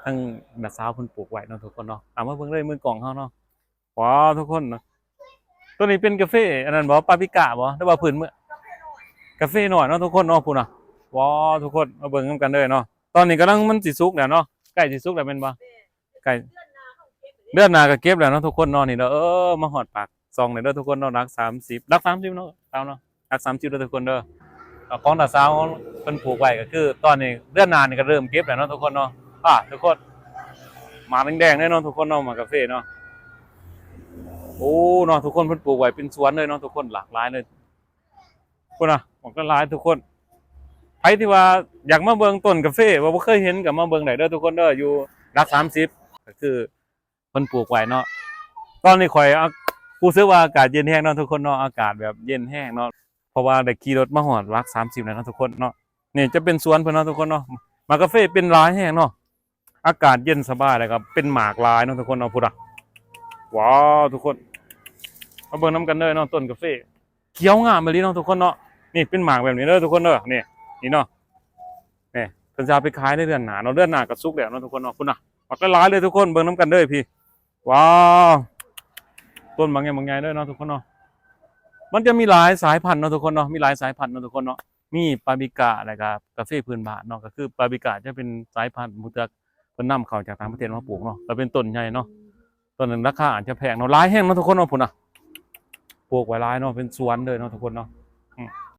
ທາງນ້າສາວເພິ່ນປູກໄວ້ເນາະທຸກຄົນເນາະ. ເອົາ ມາເບິ່ງເລີຍ ມືກອງເຮົາເນາະ. ວ້າວ ທຸກຄົນເນາະ ຕົວນີ້ເປັນກາເຟອັນນັ້ນບໍ່ ປາປຣິກ້າບໍ່ ຫຼືວ່າພື້ນເມືອງ? ກາເຟນ້ອຍເນາະທຸກຄົນເນາະ. ພຸ້ນນະ ວ້າວ ທຸກຄົນ ມາເບິ່ງນຳກັນເລີຍເນາະ. ຕອນນີ້ກຳລັງ ມັນຊິສຸກແລ້ວເນາະ ໃກ້ຊິສຸກແລ້ວແມ່ນບໍ່? ໃກ້ ເດືອນໜ້າກໍເກັບແລ້ວເນາະທຸກຄົນເນາະ. ນີ້ເດີ ເອີ ມາຮອດປາກຊ່ອງແລ້ວເດີທຸກຄົນເນາະ. ຫຼັກສາມສິບ ຫຼັກສາມສິບເນາະ ຕາມເນາະ ຫຼັກສາມສິບເດີທຸກຄົນເດີ. ອາ ຂອງນ້າສາວເພິ່ນປູກໄວ້ກໍຄືຕອນນີ້ ເດືອນໜ້ານີ້ກໍເລີ່ມເກັບແລ້ວເນາະທຸກຄົນເນາະ. ອາ ທຸກຄົນ ໝາກແດງໆເລີຍເນາະທຸກຄົນເນາະ ໝາກກາເຟເນາະ. ໂອ້ ເນາະທຸກຄົນ ເພິ່ນປູກໄວ້ເປັນສວນເລີຍເນາະທຸກຄົນ ຫຼາກຫຼາຍເລີຍ. ພຸ້ນນະ ໝາກຫຼາຍໆທຸກຄົນ. ໃຜທີ່ວ່າຢາກມາເບິ່ງຕົ້ນກາເຟ ວ່າບໍ່ເຄີຍເຫັນກໍມາເບິ່ງໄດ້ເດີທຸກຄົນເດີ ຢູ່ຫຼັກສາມສິບ ກໍຄືເພິ່ນປູກໄວ້ເນາະ. ຕອນນີ້ຂ້ອຍ ອາ ຮູ້ສຶກວ່າອາກາດເຢັນແຮງເນາະທຸກຄົນເນາະ ອາກາດແບບເຢັນແຮງເນາະ ເພາະວ່າໄດ້ຂີ່ລົດມາຮອດຫຼັກສາມສິບແລ້ວເນາະທຸກຄົນເນາະ. ນີ້ຈະເປັນສວນເພິ່ນເນາະທຸກຄົນເນາະ ໝາກກາເຟເປັນຫຼາຍແຮງເນາະ. ອາກາດເຢັນສະບາຍ ແລ້ວກໍເປັນໝາກຫຼາຍເນາະທຸກຄົນເນາະ. ພຸ້ນນະ ວ້າວ ທຸກຄົນ ມາເບິ່ງນຳກັນເດີເນາະ ຕົ້ນກາເຟ ຂຽວງາມອີ່ຫຼີເນາະທຸກຄົນເນາະ. ນີ້ເປັນໝາກແບບນີ້ເດີທຸກຄົນເດີ ນີ້ ນີ້ເນາະ. ນີ້ເພິ່ນຈະເອົາໄປຂາຍໃນເດືອນໜ້າເນາະ ເດືອນໜ້າກໍສຸກແລ້ວເນາະທຸກຄົນເນາະ. ພຸ້ນນະ ໝາກຫຼາຍໆເລີຍທຸກຄົນ ເບິ່ງນຳກັນເດີພີ່. ວ້າວ ຕົ້ນບັກໃຫຍ່ບັກໃຫຍ່ເລີຍເນາະທຸກຄົນເນາະ. ມັນຈະມີຫຼາຍສາຍພັນເນາະທຸກຄົນເນາະ ມີຫຼາຍສາຍພັນເນາະທຸກຄົນເນາະ. ມີປາປຣິກ້າ ແລ້ວກໍກາເຟພື້ນບ້ານເນາະ ກໍຄືປາປຣິກ້າເພິ່ນຈະເປັນສາຍພັນ ຮູ້ຈັກ ເພິ່ນນຳເຂົ້າຈາກຕ່າງປະເທດມາປູກເນາະ ກໍເປັນຕົ້ນໃຫຍ່ເນາະ. ຕົ້ນນັ້ນລາຄາອາດຈະແພງເນາະ ຫຼາຍແຮງເນາະທຸກຄົນເນາະ. ພຸ້ນນະ ປູກໄວ້ຫຼາຍເນາະ ເປັນສວນເລີຍເນາະທຸກຄົນເນາະ.